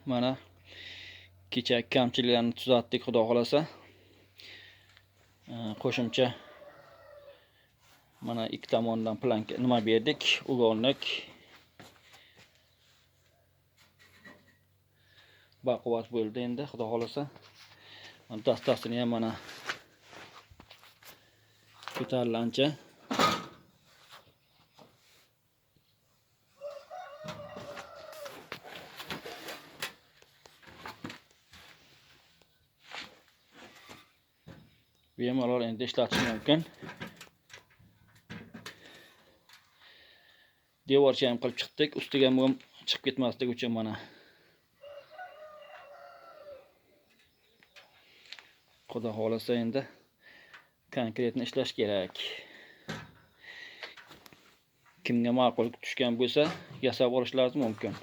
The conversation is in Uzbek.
Mana kecha kamchiliklarni tuzatdik, xudo xolasa. Qo'shimcha mana ikki tomondan planka nima berdik, uголник. Baquvvat bo'ldi endi, xudo xolasa. Dastasini ham mana ko'tarildi ancha. Bemalol endi ishlatish mumkin. Devorcha ham qilib chiqdik, ustiga mum chiqib ketmasligi uchun mana. Xudo xolasa endi konkretni ishlash kerak. Kimga ma'qul tushgan bo'lsa, yasab olishlari mumkin.